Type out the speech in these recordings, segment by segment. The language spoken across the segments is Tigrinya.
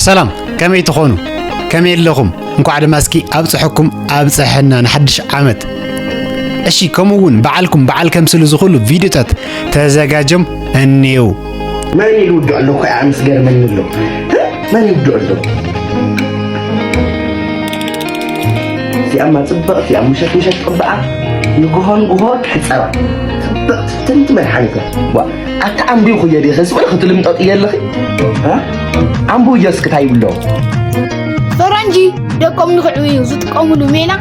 ሰላም፣ ከመይ ትኾኑ? ከመይ ኣለኹም? እንኳዕ ድማ እስኪ ኣብጽሐኩም ኣብጽሐና ንሓድሽ ዓመት። እሺ፣ ከምኡ እውን በዓልኩም በዓል ከምስሉ ዝኽእሉ ቪድዮታት ተዘጋጀም እኔው። መን ይውድዕ ኣሎ እኮ ኣምስ ገርመኒ ኣሎ። መን ይውድዕ ኣሎ? እዚኣማ ጽብቕቲ እያ፣ ምሸት ምሸት ቅብኣ ንግሆ ንግሆ ትሕጸባ። ጽብቕቲ ትንቲ መድሓኒት እያ። ዋ፣ ኣታ ኣምቢው ክየ ዲኸ ስቕ ኢልኺ ትልምጠጥ እየ ኣለኺ? እ? ኣምቡ እየ እስኪ ታይ ይብሎ? ፈረንጂ ደቆም ንኽዕብዩ ዝጥቀሙሉ ሜላ።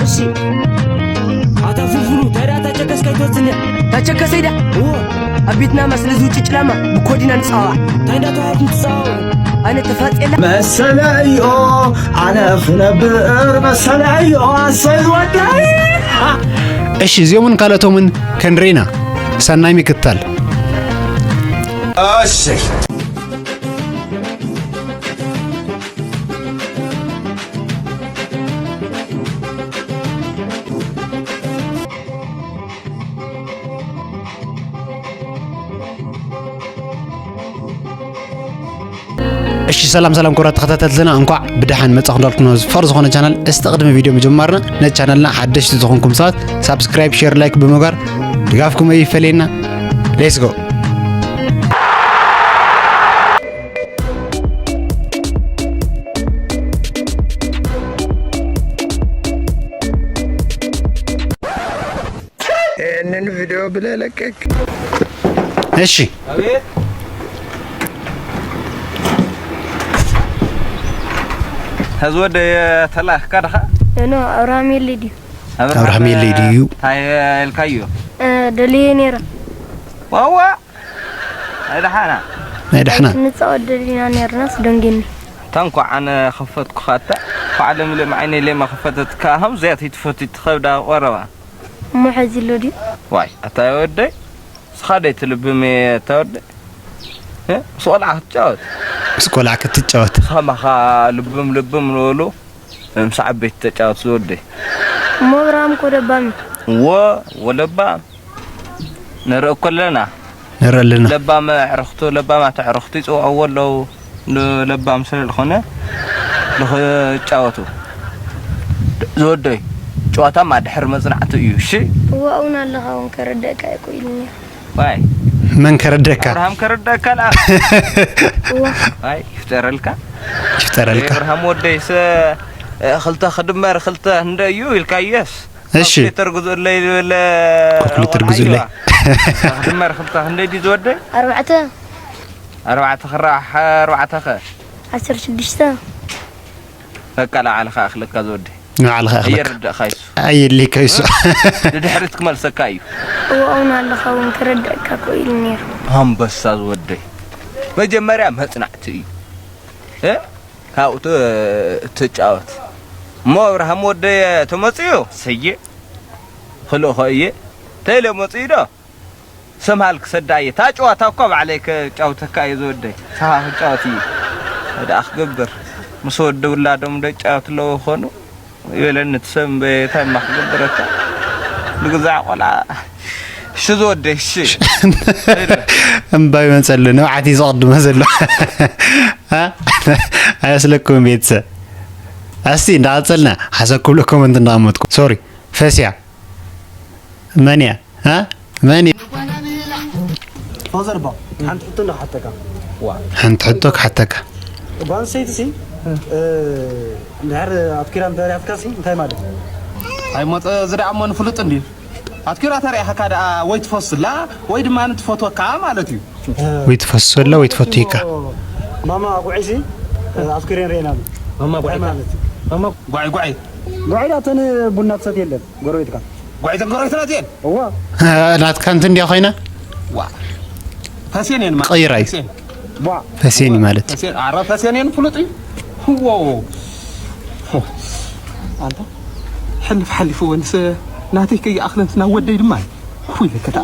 እሺ። ኣታ ፍልፍሉ፣ እንታይ ደኣ እታ ቸከስ ከይትወስድኒ? እታ ቸከሰይ ደኣ? እዎ። ኣብ ቤትና መስለ ዝውጭጭ ላማ ብኮዲና ንጻዋዕ። እንታይ እንዳተዋዕኩም ትጻወሩ? ኣነ ተፋጤላ። መሰለዮ ኣነ ክነብር መሰለዮ ኣሰይ ወዳይ። እሺ፣ እዚኦምን ካልኦቶምን ከንርኢና። ሰናይ ምክታል። እሺ። እሺ፣ ሰላም ሰላም፣ ክቡራት ተኸታተልትና፣ እንኳዕ ብደሓን መጻኹም እንዳልኩ፣ ነው ዝፈር ዝኾነ ቻናል። እስቲ ቅድሚ ቪድዮ ምጅማርና፣ ነቲ ቻናልና ሓደሽቲ ዝኾንኩም ሰባት ሳብስክራይብ፣ ሼር፣ ላይክ ብምግባር ድጋፍኩም ኣይፈለየና። ሌትስ ጎ። ይህንን ቪድዮ ብለለቀቅ። እሺ። ኣቤት። ሀዚ ወደ ተላእካ ዳኻ? ኖ፣ ኣብርሃም የለይ ድዩ? ኣብርሃም የለይ ድዩ? እንታይ ኢልካዮ? እ፣ ደልየ ነይረ። ዋዋ። ናይ ደሓና። ናይ ደሓና። ንጻወት ደሊና ነይርናስ ደንጊኒ። እታ እንኳዕ ኣነ ከፈትኩኻ እታ። እንኳዕ ለምለም ዓይነይ ሌማ ከፈተትካ። ሃምዚኣ ትፈቱ ትኸብዳ ቆረባ። እሞ ሐዚ ኣሎ ድዩ? ዋይ፣ ኣታ ወደይ፣ ንስኻ ደይ ትልብም እየ፣ ኣታ ወደይ። እ? ምስ ቆልዓ ክትጫወት? ምስ ቆልዓ ክትጫወት። ከማኻ ልብም ልብም ንበሉ፣ ምስ ዓበይቲ ተጫወት ዝወደይ። እሞ ኣብርሃም እኮ ለባም እዩ። እዎ፣ እዎ ለባም። ንርኢ እኮ ኣለና። ንርኢ ኣለና። ለባም ኣዕርኽቱ፣ ለባማት ኣዕርኽቱ ይጽውዕዎ ኣለዉ። ንለባም ስለ ዝኾነ ንኽጫወቱ። ዝወደይ፣ ጨዋታማ ድሕሪ መጽናዕቲ እዩ፣ እሺ? እዋ፣ እውን ኣለኻ፣ እውን ከረደእካ እኮ ኢሉኒ። ዋይ። መን ከረደእካ? ኣብርሃም ከረደእካ ለኣ። እዋ። ዋይ፣ ይፍጠረልካ። ይፍጠረልካ። ኣብርሃም ወደይ፣ ሰ-፣ ክልተ ክድመር ክልተ ክንደይ እዩ ኢልካየስ? እሺ። ካልኩሌተር ግዙእለይ ዝበለ ካልኩሌተር ቆልዓ ግዙእለይ። እዩ። ክድመር ክልተ ክንደይ ድዩ ዝወደይ? ኣርባዕተ። ኣርባዕተ ክራሕ ኣርባዕተ ኸ? ዓሰርተ ሽዱሽተ። በቃ፣ ንባዕልኻ ኣኽለካ ዝወደይ። ንባዕልኻ ኣኽለካ። ኣየርድእኻ ይሱ። ኣየድልየካ ይሱ። ንድሕሪት ክመልሰካ እዩ። እዋኡን ኣለኻ እውን ክረድአካ እኮ ኢሉ ነይሩ። ኣንበሳ ዝወደይ። መጀመርያ መጽናዕቲ እዩ። እ? ካብኡ ት-፣ ትጫወት። እሞ ኣብርሃም ወደየ ተመጽዩ? ሰየ። ክልእኾ እየ። ተይለ መጽዩ ዶ? ሰምሃል ክሰዳ እየ። እታ ጨዋታ እኳ ባዕለይ ከጫውተካ እየ ዝወደይ። ንስኻ ክጫወት እየ። እንታይ ደኣ ክገብር? ምስ ወዲ ውላዶም ዶ ይጫወቱ ኣለዉ ይኾኑ? ይበለኒ እቲ ሰብ እምበይ፣ እንታይ እማ ክገብረካ? ንግዛዕ ቆልዓ። እሺ ዝወደይ፣ እሺ። እምባ ይመጸሉ፣ ንብዓት እዩ ዝቐድሞ ዘሎ። አ? ኣየስለኩም ቤተሰብ። እስቲ እንዳቐጸልና፣ ሓሳብ ክብሎ ኮመንት እንዳቐመጥኩም። ሶሪ፣ ፈስያ። መን እያ? አ? መን እያ? ፋዘር ባ፣ ሓንቲ ሕቶ እንዳሓተካ። ዋ። ሓንቲ ሕቶ ክሓተካ። ጓል ኣንስተይቲ ሲ፣ እ፣ እንድሕር ኣፍኪራ እንተሪኣትካ ሲ፣ እንታይ ማለት እዩ? ኣይ ሞጸ፣ እዚ ደኣ እሞ ንፍሉጥ እንድዩ። ኣትኪራ ተሪኣኻ ደኣ ወይ ትፈስላ ወይ ድማ ትፈትወካ ማለት እዩ። ወይ ትፈስላ ወይ ትፈትወካ። ማማ ጉዒ ሲ፣ ኣፍኪረን ርኤና። ማማ ጉዒ ማለት እዩ። ማማ ጉዒ፣ ጉዒ። ጉዒ ዳ እተን ቡና ትሰትየለን ጎረቤትካ። ጉዒ እተን ጎረቤትና እየን። እዋ። ናትካ እንትን እንድያ ኮይና? ዋ። ፈሴን እየን ማለት ቀይራ እዩ። ፈሴን። ቧ። ፈሴን እዩ ማለት። ፈሴን፣ ኣረ ፈሴን እየን ፍሉጥ እዩ። ዎ። ኣንታ ሕልፍ ሓሊፉ ወንስ ናተይ ከይኣኽለንስ ናብ ወደይ ድማ። ውይ ለከታ።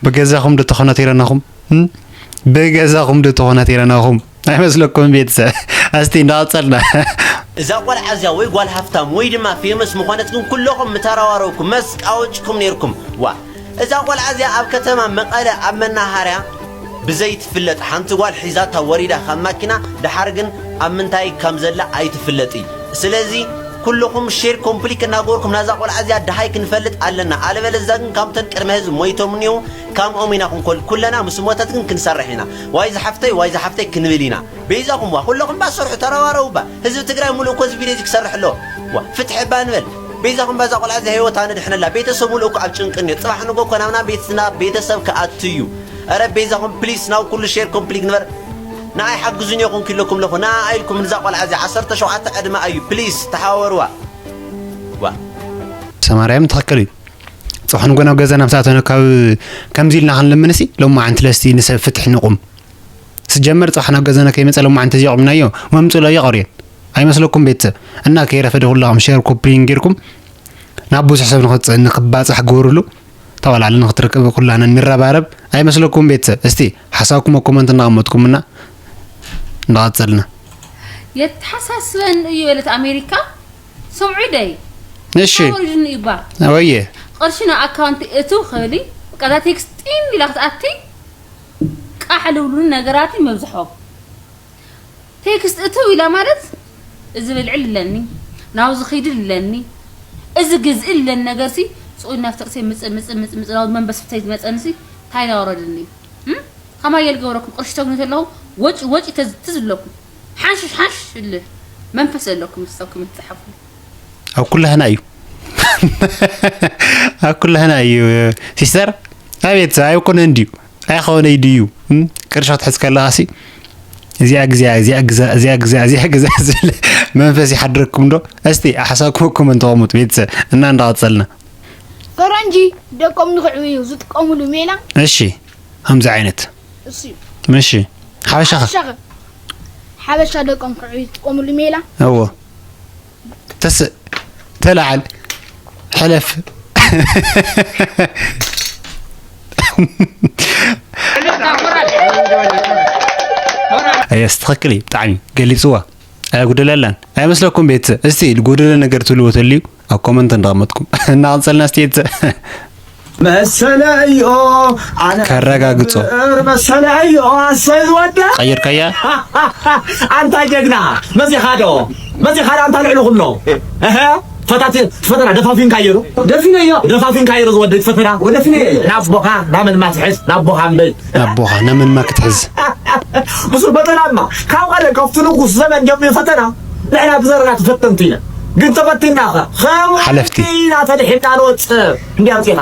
ብገዛኹም ዶ ተኾነቲረናኹም? እም? ብገዛኹም ዶ ተኾነቲረናኹም? ኣይመስለኩም ቤተሰብ? እስቲ እንዳቐጸልና። እዛ ቆልዓ እዚኣ ወይ ጓል ሃፍታም ወይ ድማ ፌመስ ምዃነት ግን ኩለኹም ምተረባረብኩም መስቃወጭኩም ነይርኩም። ዋ፣ እዛ ቆልዓ እዚኣ ኣብ ከተማ መቐለ ኣብ መናሃርያ ብዘይትፍለጥ ሓንቲ ጓል ሒዛታ ወሪዳ ካብ ማኪና፣ ደሓር ግን ኣብ ምንታይ ከም ዘላ ኣይትፍለጥ እዩ። ስለዚ ኩልኹም ሼር ኮምፕሊክ እናገበርኩም ናዛ ቆልዓ እዚኣ ደሃይ ክንፈልጥ ኣለና። ኣለበለዛ ግን ካብተን ቅድመ ህዝቢ ሞይቶም እኒው፣ ከምኦም ኢና ክንኮል። ኩለና ምስ ሞተት ግን ክንሰርሕ ኢና። ዋይ ዝሓፍተይ፣ ዋይ ዝሓፍተይ ክንብል ኢና። በይዛኹም ዋ፣ ኩለኹም ባ ሰርሑ፣ ተረባረቡ ባ። ህዝቢ ትግራይ ሙሉእ እኮ እዚ ቪድዮ እዚ ክሰርሕ ኣለዎ። ዋ፣ ፍትሒ ባ ንበል። በይዛኹም ባ እዛ ቆልዓ እዚ ህይወታ ንድሕነላ። ቤተሰብ ሙሉእ እኮ ኣብ ጭንቂ እኒኦ። ጽባሕ ንጎ እኮ ናብና ቤትና ቤተሰብ ክኣቱ እዩ። ኧረ በይዛኹም ፕሊስ ናብ ኩሉ ሼር ኮምፕሊክ ንበር። ንኣይ ሓግዙኒ ኢኹም ክብለኩም ኣለኹ። ንኣ ኢልኩም ንዛ ቆልዓ እዚ ዓሰርተ ሸውዓተ ዕድመ እዩ። ፕሊስ ተሓባበርዋ። ዋ። ሰማርያም ትኽክል እዩ። ጽባሕ ንጎ ናብ ገዛና ምስ ኣተና ካብ ከምዚ ኢልና ክንልምንሲ ሎማዓንቲ ለስቲ ንሰብ ፍትሒ ንቑም። ስጀመር ጽባሕ ናብ ገዛና ከይመጸ ሎማዓንቲ እዚ ኣቑምናዮ መምጽሎ ይቐርየን። ኣይመስለኩም ቤተሰብ? እና ከይረፈደ ኩላኹም ሼር ኮፕሊን ጌርኩም ናብ ብዙሕ ሰብ ንኽጽ-፣ ንኽባጻሕ ግበሩሉ። ተባላዕሊ ንኽትርከብ ኩላና ንረባረብ። ኣይመስለኩም ቤተሰብ? እስቲ ሓሳብኩም ኣብ ኮመንት እናቐመጥኩምና እንዳቐጸልና። የተሓሳስበን እዩ በለት ኣሜሪካ። ስምዑ ደይ። እሺ። ኣውሪድኒ እዩ ባ። ወየ። ቅርሺ ናብ ኣካውንቲ እትው ክብል እዩ። በቃ እዛ ቴክስት ጢም ኢላ ክትኣቲ ቃሕ ልብሉን ነገራትን መብዝሖም። ቴክስት እትው ኢላ ማለት እዚ ብልዕል ኣለኒ፣ ናብዚ ኺድል ኣለኒ፣ እዚ ግዝእል ኣለኒ ነገርሲ ስቑይ ናብ ተርእሰይ ምጽ-፣ ምጽ-፣ ምጽ-፣ ምጽ-፣ ናብ መንበስ ፍተይ ዝመጸንሲ ታይ ናወረድኒ? እም? ከማይ የልገበረኩም ቅርሺ ተግኑ ተለኹ ወጪ፣ ወጪ ተዝ-፣ ትዝለኩም። ሓንሽሽ ሓንሽ እል መንፈስ ዘለኩም ስታኩም ትጽሓፉ። ኣብ ኩላህና እዩ። ኣብ ኩላህና እዩ ሲስተር። ኣቤት ኣይኮነን ድዩ? ኣይኸውነይ ድዩ? እም? ቅርሻ ትሕዝ ከለኻሲ እዚኣ ግዝያ፣ እዚኣ ግዛ፣ እዚኣ ግዛ፣ እዚኣ ግዛ ዝብል መንፈስ ይሓድረኩም ዶ? እስቲ ሓሳብኩም ኮመንት ተቐምጡ ቤተሰብ እና እንዳቐጸልና። ፈረንጂ ደቆም ንኽዕብዩ ዝጥቀሙሉ ሜላ። እሺ፣ ከምዚ ዓይነት። እሱ እዩ። እሺ፣ ሓበሻ ኸ? ሓበሻ ኸ? ሓበሻ ደቆም ክዕብዩ ዝጥቀሙሉ ሜላ። እዎ። ተስእ፣ ተለዓል፣ ሕለፍ። የስ፣ ትኽክል እዩ። ብጣዕሚ ገሊጽዋ። ኣየጉደለላን። ኣይመስለኩም ቤተሰብ? እስቲ ዝጎደለ ነገር ትብልዎ ተልዩ ኣብ ኮመንት እንዳቐመጥኩም። እናቐጸልና እስቲ ቤተሰብ። መሰለዮ፣ ኣነ ከረጋግጾ። መሰለዮ፣ ኣሰይ ዝወደ። ቀይርካያ? ኣንታ ጀግና፣ መዚኻ ዶ? መዚኻ ዶ ኣንታ ልዕሊ ኩሎ? እህ፣ ፈታቲ፣ ፈተና ደፋፊንካዮ ዶ? ደፊነዮ። ደፋፊንካዮ ዶ ዝወደ ፈተና? ወደፊነዮ። ናቦኻ፣ ናመንማ ትሕዝ፣ ናቦኻ እምበይ። ኣቦኻ ነመንማ ክትሕዝ። ብሱር ፈተናማ፣ ካብ ቀደም ካብቲ ንጉስ ዘመን ጀሚሩ ፈተና፣ ንሕና ብዘርና ተፈተንቲ ኢና። ግን ተፈቲናኸ፣ ሓለፍቲ። ኢና ተድሒና ንወጽእ። እንዲ ኣምጺኻ?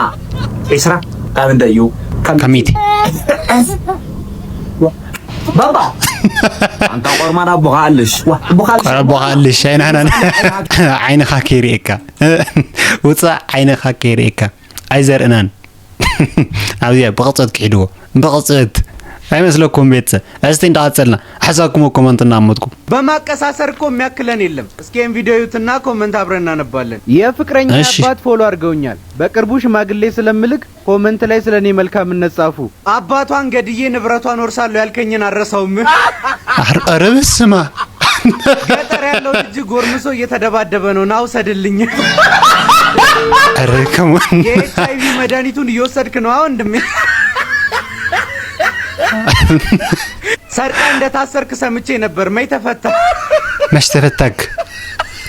ዒስራ። ካብ እንደ እዩ? ካብ ሚእቲ። ባባ። ኣንታ ቆርማን ኣቦኻ ኣለሽ። ዋ፣ ኣቦኻ ኣለሽ። ቆር ኣቦኻ ኣለሽ፣ ኣይናህናን። ዓይንኻ ከይርእየካ። ውጻእ ዓይንኻ ከይርእየካ። ኣይዘርእናን። ኣብዚኣ ብቕጽበት ክሒድዎ። ብቕጽበት። ኣይመስለኩም ቤተሰብ? እስቲ እንዳቐጸልና። ሓሳብኩም ኮመንት እናመጥኩም። በማቀሳሰር እኮ የሚያክለን የለም። እስኪ ይሄን ቪዲዮ እዩትና ኮመንት አብረን እናነባለን። የፍቅረኛ እሺ። አባት ፎሎ አድርገውኛል። በቅርቡ ሽማግሌ ስለምልክ ኮመንት ላይ ስለኔ መልካምነት ጻፉ። አባቷን ገድዬ ንብረቷን ወርሳለሁ ያልከኝን አረሳውም። አር-፣ ኧረ በስመ አብ። ገጠር ያለው ልጅ ጎርምሶ እየተደባደበ ነው፣ ና ውሰድልኝ። ኧረ ከማን። የ ኤች አይ ቪ መድኃኒቱን እየወሰድክ ነው ወንድሜ። ሰርቀ እንደታሰርክ ሰምቼ ነበር። መች ተፈታ? መች ተፈታክ?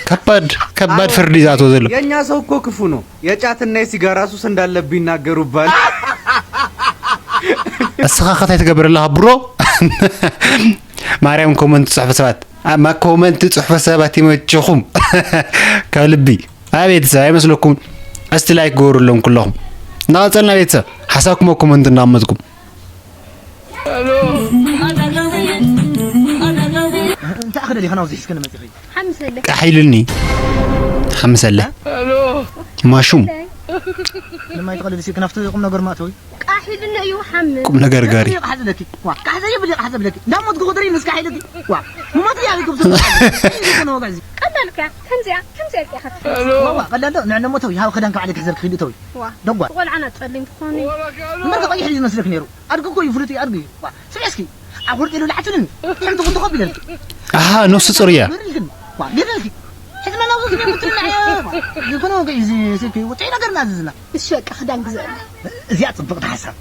ከባድ፣ ከባድ አዎ። ፍርድ ይዛቶ ዘሎ። የእኛ ሰው እኮ ክፉ ነው። የጫትና የሲጋራ ሱስ እንዳለብህ ይናገሩባል። እስኻ ከታይ ትገብር ኣለኻ ብሮ? ማርያም ኮመንት ጽሑፍ ሰባት። ማ ኮመንት ጽሑፍ ሰባት ይመችኹም። ካብ ልቢ። ኣቤት ሰብ ኣይመስለኩም? እስቲ ላይክ ግበሩሎም ኩለኹም። እናቐጸልና ቤተሰብ ሓሳብኩም ኣብ ኮመንት እናመጥኩም። እንታይ ኣኽለ ዲኻ ናብዚ ሒዝከኒ መጺኺ? ሓምሰለ። ቃሕ ኢሉኒ። ሓምሰለ። ማሹም። ንምንታይ ትቐልዲ እስኪ ናብቲ ቁም ነገር ማእተዊ? ቃሕ ኢሉኒ እዩ ሓምስ። ቁም ነገር ጋሪ። ቃሕ ዘብለኪ። ዋ፣ ቃሕ ዘየብል ቃሕ ዘብለኪ። እንዳሞትኩ ቁጥሪ ምስ ቃሕ ኢሉኪ። ዋ፣ ምሞት እያ ኢልኩም ትብሉ። ይኹን ወግዒ እዚ። ቀላል እኮ እያ። ከምዚኣ፣ ከምዚኣ ኢልካ ኢኻ ትፈልጥ። ዋ፣ ዋ፣ ቀላል ዶ? ንዕነ እሞ ተዊ፣ ሃብ ክዳንካ ባዕለይ ክሕዘልኪ ኪዲ ተዊ። ዋ። ደጓል። ቆልዓና ጸሊም ትኾኒ። እምበር ቀይሕ እዩ ዝመስለኪ ነይሩ። ኣድጊ እኮ እዩ ፍሉጥ እዩ ኣድጊ እዩ። ዋ፣ ስምዒ እስኪ። ዓኹር ጤሉ ላዕትልን። ሕምቲ ኩንቱ ኮፍ ኢለልኪ። ኣሃ፣ ነፍሲ ጾር እያ። ገሪልክን። ዋ፣ ገሪልኪ። ሕዝመና ዝኾነ ወገ እዚ ሴፍ ውጭ ነገር ናዝዝና። እሺ በቃ ክዳን ግዛእና። እዚኣ ጽብቕቲ ሓሳብ።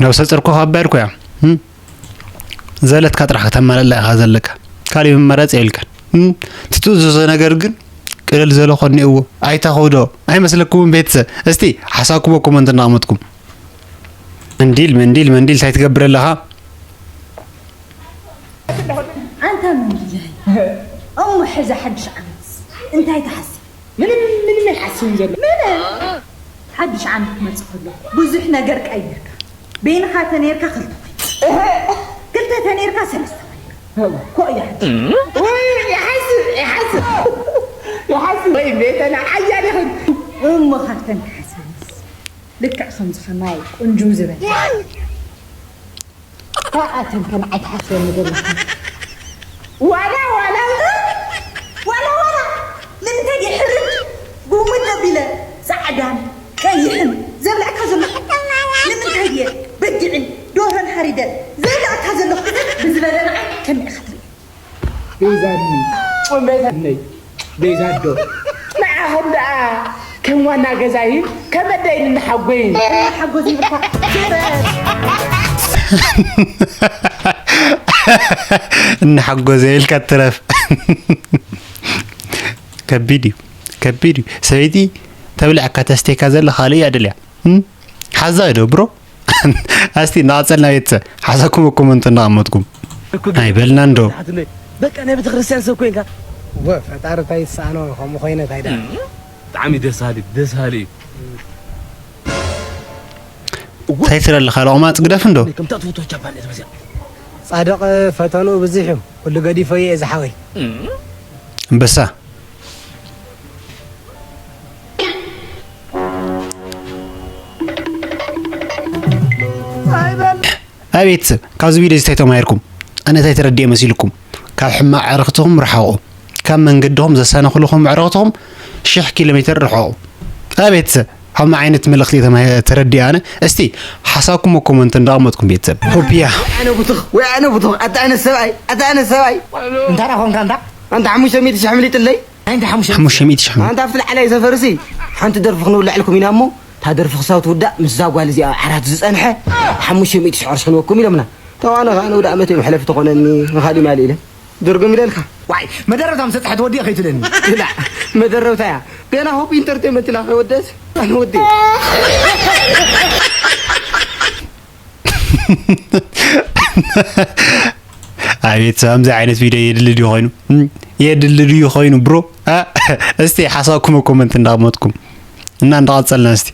ነብሰ ፁር እኮ ከባድ እኮ እያ። እም? ዘለትካ ጥራሕ ከተማልእላ ኢኻ ዘለካ። ካሊእ መመረፂ የብልካን። እም? ትትእዝዞ ነገር ግን ቅልል ዝበለ ኮን እኒአዎ። ኣይታኸብዶ? ኣይመስለኩምን ቤተሰብ? እስቲ ሓሳብኩም ኮመንት እናቕመጥኩም። መንዲል መንዲል መንዲል እንታይ ትገብር ኣለኻ? ኣንታ መንዲላይ እሞ ሕዚ ሓድሽ ዓመትስ እንታይ ትሓስብ? ምንም ምንም ኣይሓስብን ዘሎ። ምንም ሓድሽ ዓመት ክመፅእ ከሎ ብዙሕ ነገር ቀይርካ በይንኻ ተነይርካ ክልተ ኮይንካ ክልተ ተነይርካ ሰለስተ ኮይንካ ኮእያ ሓድሽ ወይ ይሓስብ ይሓስብ ይሓስብ ወይ ቤተና ሓያል ይኹን እሞ ካብተን ክሓስብንስ ልክዕ ከምዚ ከማይ ቁንጅው ዝበል ካብኣተን ከም ኣይትሓስበኒ ዘለኻ ዋላ ዋላ ዋላ ዋላ ንምንታይ ድየ ሕርድ ጉምድ ኣቢለ ፃዕዳን ቀይሕን ዘብልዐካ ዘለኹ ንምንታይ ድየ በጊዕን ዶሮን ሓሪደ ዘብልዐካ ዘለኹ ብዝበለ ንዓይ ከመይ ኢኻ ትርኢ ቤዛኒ ቁመተነይ ቤዛ ኣዶ ንዓኹም ደኣ ከም ዋና ገዛይን ከም ኣደይን እንሓጎይን ሓጎስ ይብልካ እናሓጎዘ ኢልካ ትረፍ ከቢድ እዩ ከቢድ እዩ ሰበይቲ ተብልዐካ ተስተካ ዘለ ካልእ እያ ደልያ ሓዛ ዶ ብሮ ኣስቲ እናቐፀልና ቤተሰብ ሓሳኩም ኮመንት እናቐመጥኩም ኣይበልና እንዶ በቃ ናይ ቤተክርስትያን ሰብ ኮይንካ ወ ፈጣሪ እንታይ ይሰኣኖ ከምኡ ኮይነ እንታይ ዳ ብጣዕሚ ደስ ሃሊ ደስ ሃሊ እዩ እንታይ ትረ ኣለኻ ሎቕማፅ ግደፍ እንዶ ከምታ ትፈትዎ ጃፓን እያ ትመስያ ፃድቕ ፈተንኡ ብዙሕ እዩ ኩሉ ገዲፈዮ እየ ዝሓወይ ኣንበሳ ኣቤት ሰብ ካብዚ ቪድዮ እዚ እንታይ ተማሂርኩም? ኣነ እንታይ ተረዲኤ መሲልኩም? ካብ ሕማቕ ኣዕርኽትኹም ርሓቑ። ካብ መንገድኹም ዘሳነኹልኹም ኣዕርኽትኹም ሽሕ ኪሎ ሜትር ርሓቑ። ኣቤት ሰብ ከምዚ ዓይነት መልእኽቲ እየ ተማሂረ ተረዲኤ ኣነ። እስቲ ሓሳብኩም ኣብ ኮመንት እንዳቐመጥኩም ቤተሰብ። ሆፕያ። ኣነ ቡቱኽ ወይ ኣነ ቡቱኽ ኣታ ኣነ ሰብኣይ ኣታ ኣነ ሰብኣይ እንታ ዳ ኾንካ እንታ ኣንታ ሓሙሽተ ሚእቲ ሽሕ ምሊጥለይ ሓሙሽተ ሚእቲ ሽሕ ኣንታ ኣብቲ ላዕላይ ሰፈርሲ ሓንቲ ደርፊ ክነውልዐልኩም ኢና እሞ እታ ደርፊ ክሳብ ትውዳእ ምስዛ ጓል እዚኣ ኣብ ዓራት ዝፀንሐ ሓሙሽተ ሚእቲ ሽሕ ቅርሺ ክንበኩም ኢሎምና ተዋነ ከዓ ንውዳእ መተይ መሕለፊ ተኾነኒ ንኻሊእ ማሊ ኢለ ድርግም ኢለልካ ዋይ መደረብታ ምስ በፅሐት ወዲእ ከይትለኒ ኢላ መደረብታ እያ ገና ሆፕ ኢንተርቴንመንት ኢላ ከይወደት ኣነ ወዲ ኣቤት ከምዚ ዓይነት ቪድዮ የድሊ ድዩ ኮይኑ የድሊ ድዩ ኮይኑ ብሮ እስቲ ሓሳብኩም ኮመንት እንዳቕመጥኩም እና እንዳቐፀልና እስቲ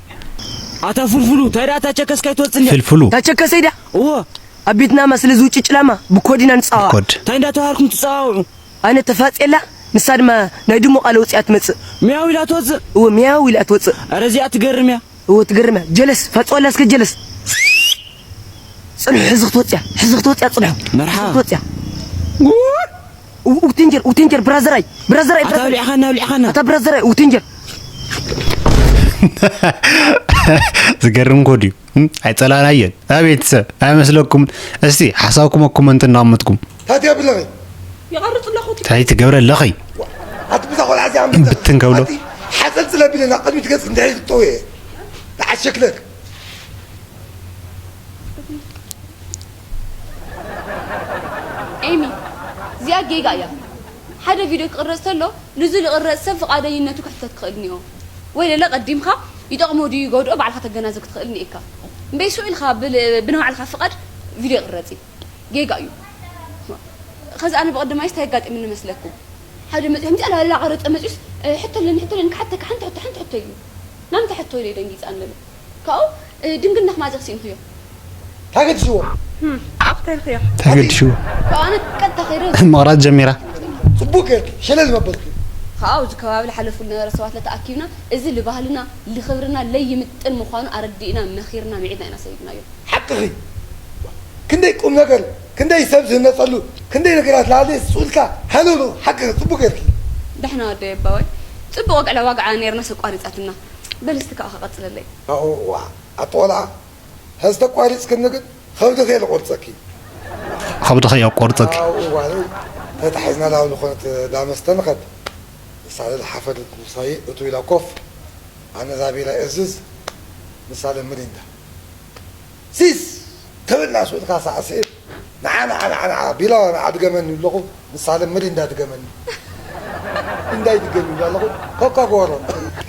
ኣታ ፍልፍሉ እንታይ ደኣ እታ ቸከስ ካይትወፅኒ ፍልፍሉ እታ ቸከሰይ ደኣ እዎ ኣብ ቤትና ማ ስለዚ ውጭ ጭላማ ብኮድ ኢና ንፃዋዕ ኮድ እንታይ እንዳተባሃልኩም ትፃዋውዑ ኣነ ተፋፅየላ ንሳ ድማ ናይ ድሞ ቃለ ውፅያ ትመፅእ ሚያው ኢላ ትወፅእ እዎ ሚያው ኢላ ትወፅእ ኧረ እዚኣ ትገርም እያ እዎ ትገርም እያ ጀለስ ፋፅወላ እስከ ጀለስ ፅንሑ ሕዚ ክትወፅያ ሕዚ ክትወፅያ ፅንሑ መርሓ ክትወፅያ ውቴንጀር ውቴንጀር ብራዘራይ ብራዘራይ ኣታ ብሊዕኻና ብሊዕኻና ኣታ ብራዘራይ ውቴንጀር ዝገርም ኮድ እዩ ኣይፀላእናየን ኣቤተሰብ ኣይመስለኩም እስቲ ሓሳብኩም ኣብ ኮመንት እናቐመጥኩም ታትያ ብለኺ ይቐርፅ ኣለኹ እንታይ ትገብረ ኣለኺ ኣቲ ብዛ ቆልዓ እዚኣ ብትን ከብሎ ሓፀልፅለ ቢለ ናብ ቅድሚት ገፅ እንድሕሪ ክጠው እየ ንዓሸክለክ ኤሚ እዚኣ ጌጋ እያ ሓደ ቪድዮ ክቕረፅ ተሎ ንዚ ዝቕረፅ ሰብ ፍቓደኝነቱ ክሕተት ክኽእል እኒኦ ወይ ለለ ቀዲምኻ ይጠቕሞ ድዩ ይጎድኦ ባዕልኻ ተገናዘብ ክትኽእል እኒኤካ እምበይ ስቕ ኢልካ ብናባዕልኻ ፍቓድ ቪድዮ ይቕረፅ እዩ ጌጋ እዩ ኸዚ ኣነ ብቐደማይስ እንታይ ኣጋጢምኒ መስለኩም ሓደ መፅዮ ከምዚኣ ላላ ቀረፀ መፅዩስ ሕቶ ኣለኒ ሕቶ ኣለኒ ክሓተካ ሓንቲ ሕቶ ሓንቲ ሕቶ እዩ ናምንታይ ሕቶ ኢለ ደንጊፃ ኣለለ ካብኡ ድንግልናኹም ኣዘኽሲእንክዮ። ታገድሽዎ። ኣኽተልክዮ። ታገድሽዎ። ካብኡ ኣነ ቀጥታ ከይረ። ምቕራፅ ጀሚራ። ፅቡቅ ጌርኪ ሸለል መበልኪ። ካብኡ ኣብዚ ከባቢ ዝሓለፉ ዝነበረ ሰባት ለተኣኪብና እዚ ልባህልና ልኽብርና ለይምጥን ምዃኑ ኣረዲእና መኺርና ምዒድና ኢና ሰዲድናዮ። ሓቅኺ ክንደይ ቁምነገር ክንደይ ሰብ ዝህነፀሉ ክንደይ ነገራት ለሃለየ ስቕ ኢልካ ሃለውለው ሓቅኺ ፅቡቕ ጌርኪ። ደሕና ወደይ ኣባወይ ፅቡቕ ወግዒ ለዋግዓ ነይርናስ ኣቋሪፃትና በል እስቲ ካብኣ ክቐፅለለይ። ኣዋ ኣቲ ቆልዓ ሕዚ ተቋሪፅክኒ ግን ኸብድኺ እየ ልቆርፀኪ። ኸብድኺ እየ ቆርፀኪ። ኣዋ ተታሒዝና ናብ ዝኾነት ዳመስተ ንኸድ። ሳለ ዝሓፈረት ምሳይ እቱ ኢላ ኮፍ፣ ኣነ ዛቤላ እዝዝ፣ ምሳለ ምሪንዳ። ሲስ! ተበላሽ ወድካ ሳዕስዒት፣ ንዓ፣ ንዓ፣ ንዓ፣ ንዓ፣ ቢላ፣ ንዓ፣ ድገመኒ ይብለኹ፣ ምሳለ ምሪንዳ ድገመኒ። እንታይ ድገም ይብላ ኣለኹ፣ ኮካ ጎሮ።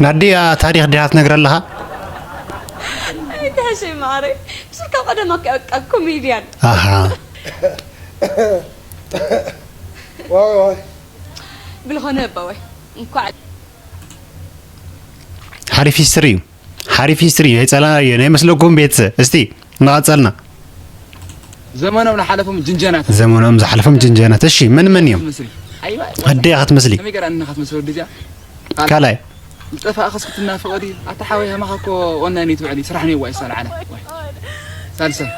ናዲያ ታሪኽ ዲኻ ትነግር ኣለኻ? ኣይትሕሸይ ማዓረይ፣ ብስልካ ቀደም ኣካ-፣ ኣካ-፣ ኮሜድያን። ኣሃ። ዋይ፣ ዋይ። ብልኾነ ኣባወይ፣ እንኳዕ ሓሪፍ ሂስትሪ እዩ። ሓሪፍ ሂስትሪ እዩ። ኣይጸላእናዮ። ናይ መስለኩም ቤተሰብ? እስቲ እናቐጸልና። ዘመኖም ዝሓለፎም ጅንጀናት። ዘመኖም ዝሓለፎም ጅንጀናት። እሺ፣ መን መን እዮም? ትመስሊ። ኣይዋ፣ ኣደይ ኢኻ ትመስሊ። ከመይ ገይራ እንኻ ትመስል ወዲ እዚኣ? ካልኣይ። ዝጠፋእኽስ ክትናፍቐ ድዩ? ኣታ ሓወይ፣ ሃማኻ እኮ ኦንላይን እዩ ትውዕል፣ ስራሕ ነይዋ ይሳልዓና። ወይ። ሳልሳይ።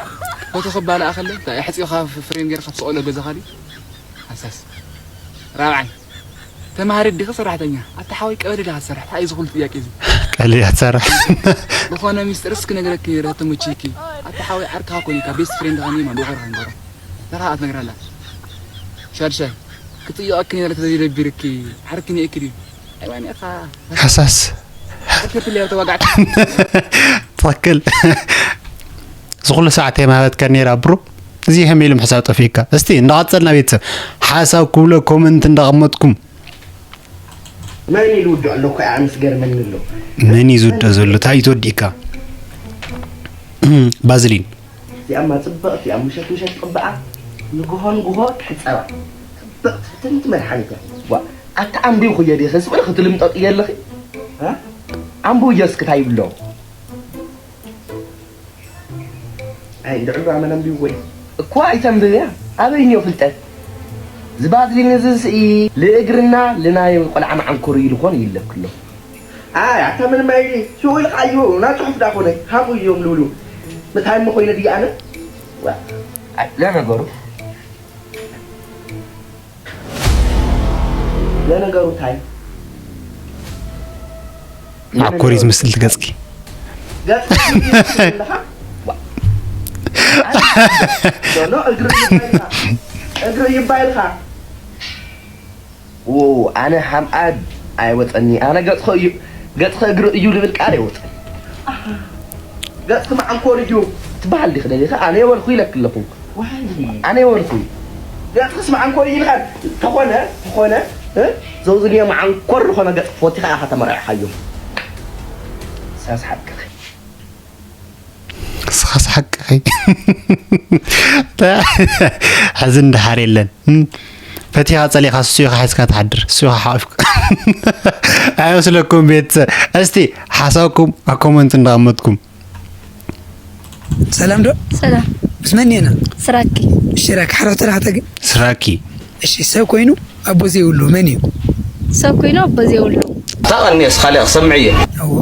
ፎቶ ክባልኣ ከለ፣ እንታይ ኣሕጺኻ ፍሬም ገይርካ ትስቐሎ ገዛኻ ድዩ? ሓሳስ። ራብዓይ። ተማሃሪት ዲኺ ሰራሕተኛ? ኣታ ሓወይ ቀበሌ ዲኻ ትሰርሕ? እንታይ እዩ እዚ ኩሉ ጥያቄ እዚ? ቀበሌ ዲኻ ትሰርሕ? ዝኾነ ሚስጥርስ ክነግረኪ ነይረ ተመችይኪ። ኣታ ሓወይ ዓርክኻ እኮ እዩ፣ ካብ ቤስት ፍሬንድኻ እኔ ማን ብኾርካ ንገሮ። ንኻ ኣትነግረላ። ሻድሻይ፣ ክጥይቐኪ ነይረ ተዘይደቢርኪ፣ ዓርኪ ኒኤኪ ድዩ? ኣይዋ ኒኤኻ። ሓሳስ። ዓርኪ ፍልያ ተዋጋዕቲ። ትኽክል። እዚ ኩሉ ሰዓት የማህበትካ ነይራ ብሮ። እዚ ከመይ ኢሉ ምሕሳብ ጠፊእካ? እስቲ እንዳቐጸልና ቤተሰብ ሓሳብ ክብሎ ኮመንት እንዳቐመጥኩም መን እዩ ዝውድኦ ኣሎ እኮ ኣነ ዝገርመኒ ኣሎ። መን እዩ ዝውድኦ ዘሎ? እንታይ እዩ ተወዲእካ? ባዝሊን። እዚኣማ ጽብቕቲ እያ፣ ምሸት ምሸት ትቕብኣ፣ ንግሆ ንግሆ ትሕጸባ። ጽብቕቲ ፍትንቲ መድሓኒት እያ። ዋ፣ ኣታ ኣንቢብኩዮ ዲኺ? ስቕ ኢልኺ ትልምጠጥዮ ኣለኺ? እ? ኣንብብዮ እስኪ እንታይ ይብሎ? ኣይ፣ እንድዕሉ ኣመል ኣንቢብዎ እዩ። እኳ ኣይተንብብያ፣ ኣበይ እኒኦ ፍልጠት? እዚ ባዝሊን እዚ ስኢ ልእግርና ልናይ ቆልዓ መዓንኮር እዩ ልኾን ይለክሎ። ኣይ፣ ኣታ ምንም ኣይሊ፣ ሽኡ ኢልካ እዩ፣ ና ጽሑፍ ዳ ኮነ፣ ሃሙ እዮም ልብሉ። ምታይ እሞ ኮይነ ድየ ኣነ? ዋ፣ ኣይ፣ ለነገሩ። ለነገሩ እንታይ? መዓኮር እዩ ዝመስል እቲ ገጽኪ። ገጽኪ ኣለኻ? ዋ። ኖ፣ ኖ፣ እግሪ ይባይልካ። እግሪ ይባይልካ። ዎ፣ ኣነ ሓምኣድ ኣይወጸኒ። ኣነ ገጽኸ እዩ፣ ገጽኸ እግሪ እዩ ልብል ቃል ኣይወጸኒ። ኣሃ። ገጽኪ መዓንኮር እዩ። ትበሃል ዲኺ ደሊኺ? ኣነ የበልኩ ኢለኪ ኣለኹ። ዋይ። ኣነ የበልኩ። ገጽክስ መዓንኮር እዩ ኢልካ ተኾነ፣ ተኾነ፣ እ? ዘውዝንዮ መዓንኮር ዝኾነ ገጽ ፈቲኻ ኢኻ ተመራዒኻዮ። ሳስ ሓቅኺ። ንስኻስ ሓቅኺ። ሕዚ እንድሓር የለን። እም፣ ፈቲኻ ጸሊኻ እሱ ኢኻ ሒዝካ ትሓድር፣ እሱ ኢኻ ሓቂፍካ። ኣይመስለኩም ቤተሰብ? እስቲ ሓሳብኩም ኣብ ኮመንት እንዳቐመጥኩም። ሰላም ዶ? ሰላም። ምስ መን ኢና? ስራኪ። እሺ፣ ራኪ፣ ሓደ ሕቶ ላሕተጊ። ስራኪ። እሺ፣ ሰብ ኮይኑ ኣቦ ዘይብሉ መን እዩ? ሰብ ኮይኑ ኣቦ ዘይብሉ። ታቐኒ እስኻሊ ክሰምዕ እየ። እዎ።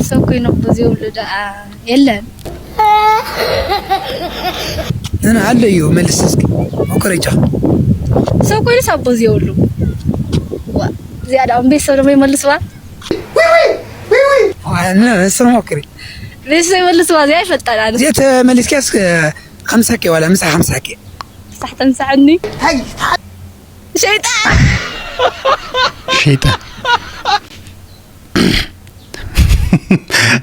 ሰብ ኮይኑ ኣቦ ዘይብሉ ደኣ የለን። ነነ ኣሎ እዩ፣ መልስ እስኪ። ሞክር እጃ። ሰብ ኮይኑስ ኣቦ ዘይብሉ። ዋ፣ እዚኣ ደኣ ቤተሰብ ደሞ ይመልስዋ? ዋ፣ ነ-፣ እሱ ሞክሪ። ቤተሰብ ይመልስዋ፣ እዚኣ ይፈልጣል ኣነ። እዚኣ ተመሊስኪያስ፣ ኸምሳ ኬ ዋላ ምሳ ኸምሳ ኬ። ሳሕ ተምሳዕኒ። ታይ? ሸይጣን። ሸይጣን።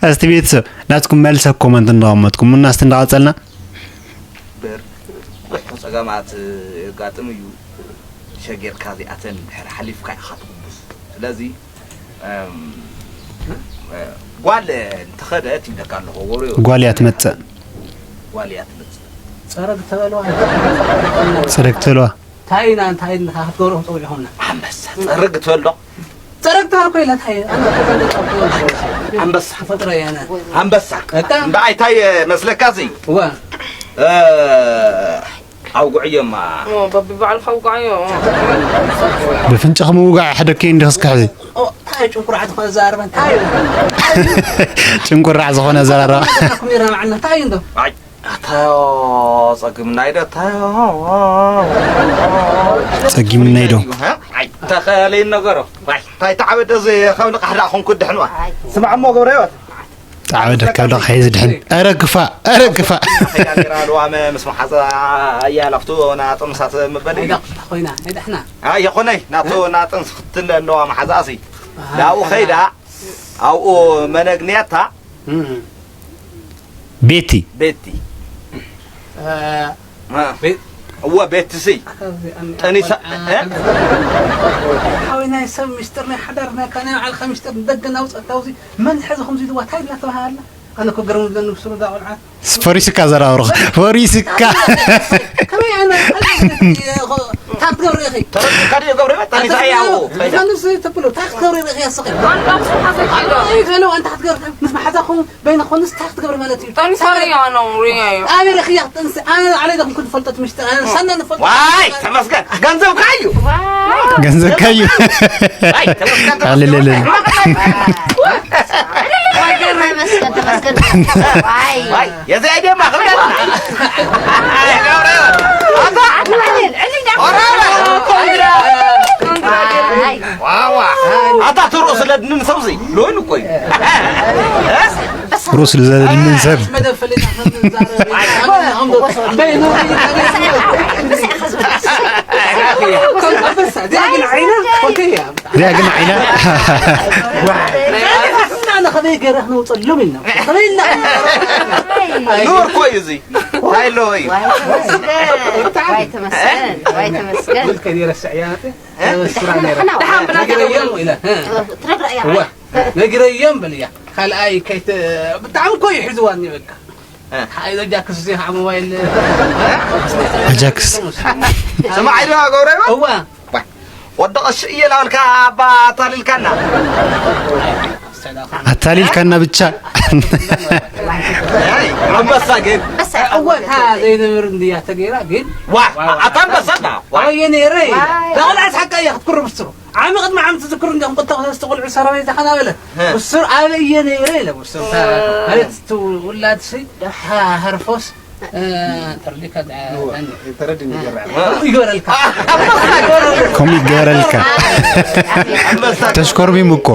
እስቲ ቤተሰብ ናትኩም መልሰ ኮመንት እንዳቐመጥኩም እና እስቲ እንዳቐጸልና። በር ብዙሕ ጸገማት የጋጥም እዩ። ሸጌርካ እዚኣተን ድሕሪ ሓሊፍካ ኢኻ ትጉብዝ። ስለዚ፣ እም፣ ጓል እንተኸደት ይብለካ ኣለኹ፣ ወሬ ጓል እያ ትመጽእ። ጓል እያ ትመጽእ። ጸረግ ተበልዋ። ጸረግ ተበልዋ። እንታይ ኢና፣ እንታይ ኢልካ ክትገብሮ ክትጸውዕ ይኾንና። ኣንበሳ፣ ጸረግ ትበል ዶ? ጸረግ ትበል እኮ ኢለ፣ እንታይ? ኣነ እኮ ጸረግ ትበል። ኣንበሳ። ተፈጥሮ እየ ኣነ። ኣንበሳ። በቃ። እምበኣይ እንታይ መስለካ እዚ? እወ። እ፣ ኣውግዕዮማ። ኦ፣ በቢ ባዕልኻ ኣውግዓዮ። ብፍንጭኺ ምውጋዕ ሕደኪ እንዲኺ እስኪ ሕዚ። ኦ፣ እንታይ ጭንቁራዕ ዝኾነ ኣዘራርባ፣ እንታይ እዩ? ጭንቁራዕ ዝኾነ ኣዘራርባ። ኩም ይረማዕና፣ እንታይ እዩ እንዶ? ኣይ፣ ኣታዮ፣ ጸጊምናይ ዶ፣ ኣታዮ። ጸጊምናይ ዶ? ኣይ፣ ተኸለይ ነገሮ። ኣይ፣ እንታይ ተዓበደ እዚ ከም ልቓሕ ደኣ ኹንኩ ድሕንዋ። ስማዕ እሞ ገብረ ህይወት። ተዓበደካ ብለኻ ሒዝ ድሕን። ኧረ ግፋ፣ ኧረ ግፋ። ከይዳ ነይራ ልዋመ ምስ መሓዛ እያ ላፍቶ ናጥምሳት ምበል እዩ። ኮይና ኣይዳሕና ኣይኮነይ ናቶ ናጥንስ ክትለ ኣለዋ መሓዛሲ ዳኡ ከይዳ ኣብኡ መነግንያታ ቤቲ ቤቲ እወ ቤትሲ ጠኒሳ ሓወይ ናይ ሰብ ሚስጥር ናይ ሓዳር ናይ ካናይ ዓልካ ሚስጥር ንደገ ናውፀእካ ውዚ መን ሕዚ ከምዚ ኢልዋ ታይ ኢላ ተባሃላ ኣነ እኮ ግርም ዝብለኒ ብስሩ እዛ ቆልዓ ፈሪስካ ዘራብርኽ ፈሪስካ ከመይ ኣነ ታክ ትገብሪ ኢኺ ተረዲእካ ድዩ ገብረ ጠኒሳ እያ ኣብኡ ከይዳ ንስ ተብሎ ታክ ትገብሪ ኢኺ ያስኺ ይፈለው ኣንታ ክትገብሪ ምስ መሓዛኹም በይንኹም ንስ ታክ ትገብሪ ማለት እዩ ጠኒሳ እያ ነው ሪያ እዩ ኣበይ ረኺያ ክትጥንሲ ኣነ ባዕለይ ዶኹም ክንፈልጦት ምሽጥር ኣነ ሳና ንፈልጦ ዋይ ተመስገን ገንዘብካ እዩ ገንዘብካ እዩ ዋይ ተመስገን ኣለለለ ተመስገን ተመስገን ዋይ ዋይ የዚ ኣይደማ ክብዳ ዋዋ ኣታ ትርኡ ስለ ድንን ሰብዚ ሎይን እኮ እዩ ሩስ ልዘልምን ሰብ መደብ ፈሊጣ ከም ዝዛረብ በይኑ ኣበሳ እዚኣ ግን ዓይና ኮንተያ እዚኣ ግን ዓይና እና ንኸመይ ገይረ ክነውፀሎም ኢልና ከመይ ኢልና ኑር እኮ እዩ እዚ እንታይ ኣለዎ እዩ ዋይ ተመስገን ዋይ ተመስገን ከይረስዕ እያ ናተ ስራ ነይረ ደሓን ብላ ነጊረዮም ኢለ ትነግራ እያ እዋ ነጊረዮም በል እያ ካልኣይ ከይት ብጣዕሚ እኮ እዩ ሒዝዋ እኒ በቃ ሓይሎ ጃክስ እዚ ከዓ ሞባይል ኣጃክስ ስማዕ ኢልዋ ገብረ እዋ ወዲ ቀሺ እየ ላበልካ ኣባ ኣታሊልካና ኣታሊልካና ብቻ ኣንበሳ ግን እወ እታ ዘይንብር እንድያ ተገይራ ግን ዋ ኣታ ኣንበሳ ዳ ኣየ ነይረ ዳቆልዓስ ሓቃ እያ ክትኩርብ ስሩ ዓሚ ቅድሚ ዓሚ ትዝክሩ እንዲኹም ቁጠ ክሰስቲ ቆልዑ ሰራዊት ዝሓናበለ ብሱር ኣበየ ነይረ ኢለ ብሱር ማለት እቲ ውላድ ሲ ሃርፎስ ተርዲካ ይገበረልካ ከምኡ ይገበረልካ ተሽኮርሚሙ እኮ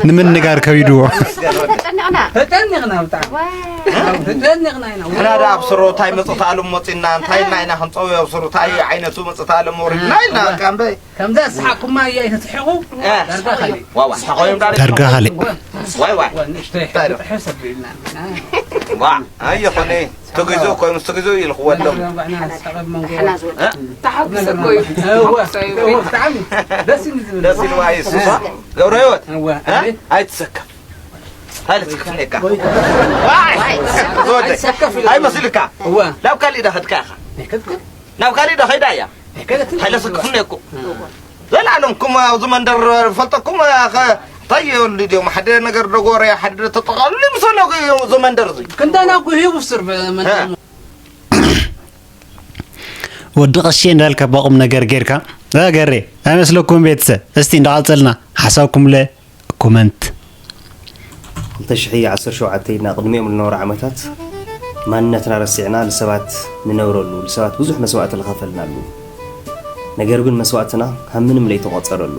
ንምንጋር ከቢድዎ ተጨኒቕና ብጣዕሚ ተጨኒቕና ኢና ሕና ዳ ኣብ ስሩ እንታይ መፅእ ተኣሎም መፂና እንታይ ኢልና ኢና ክንፀውዮ ኣብ ስሩ እንታይ ዓይነቱ መፅእ ተኣሎም ወሪድና ኢልና ቃምበይ ከምዛ ዝሰሓቅኩማ እያ ኣይተትስሕቁ ዳርጋ ካሊእ ዋዋ ስሓቆዮም ዳ ዳርጋ ካሊእ ዋይ ዋይ ንእሽተይ ሕሰብ ኢልና ዋ ኣይኮነ ትግዙ ኮይኑ ትግዙ ኢልክዎ ኣለዉ ተሓጉስ እኮ እዩ ብጣዕሚ ደስ እዩ ዝብል ደስ ኢልዋ እዩ ሱሳ ገብረ ህይወት እወ ኣይትሰከፍ ሃለ ትክፍለካ ኣይትሰከፍ ኢለ ኣይመስልካ እወ ናብ ካሊእ ዳ ከድካ ኢኻ ናብ ካሊእ ዳ ከይዳ እያ ሃይለ ስክፍነኩ ዘላለም ኩማ ኣብዚ መንደር ፈልጠኩም እንታይ የሉ ድዮም ሓደ ነገር ደጎረ ሓደ ተጠቃሉ ምሰሎ እዚ መንደር እዚ ክንደና ጉሂ ውስር መንደር ወዲ ቀሼ እንዳልካ ባቑም ነገር ጌርካ ገሬ ኣይመስለኩም ቤተሰብ እስቲ እንዳቐጸልና ሓሳብኩም ለ ኮመንት ክልተ ሽሕ ዓሰርተ ሸውዓተ ኢልና ቅድሚኦም ዝነበሩ ዓመታት ማንነትና ረሲዕና ንሰባት ንነብረሉ ንሰባት ብዙሕ መስዋእቲ ዝኸፈልናሉ ነገር ግን መስዋእትና ካብ ምንም ለይተቖፀረሉ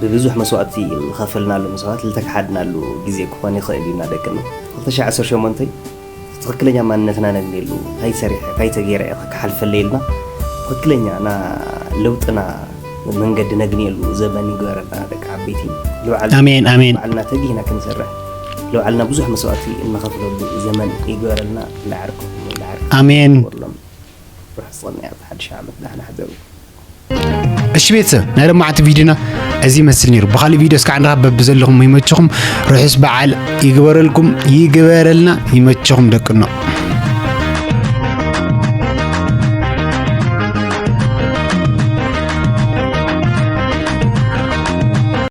ብብዙሕ መስዋእቲ ዝኸፈልናሉ መስዋእት ዝተከሓድናሉ ግዜ ክኾን ይኽእል እዩ እናደቅን ክልተ ሽሕ ዓሰርተ ሸሞንተ ትኽክለኛ ማንነትና ነግንየሉ እንታይ ሰሪሐ እንታይ ተገይረ እየ ክሓልፈለይ ኢልና ትኽክለኛ ና ለውጥና መንገዲ ነግንየሉ ዘበን ይግበረልና ደቂ ዓበይቲ ልባዕልና ኣሜን ኣሜን ባዕልና ተጊህና ክንሰርሕ ልባዕልና ብዙሕ መስዋእቲ እንኸፍለሉ ዘመን ይግበረልና ላዓርኩም ላዓርኩም ኣሜን ወሎም ርሑስ ጾም ያብ ሓድሽ ዓመት ዳሕና ሕዘሩ እሺ ቤተሰብ ናይ ለማዓቲ ቪዲዮና እዚ ይመስል ነይሩ ብካሊእ ቪዲዮ እስካዕ ንራኸብ በብዘለኹም ይመችኹም ርሑስ በዓል ይግበረልኩም ይግበረልና ይመችኹም ደቅኖ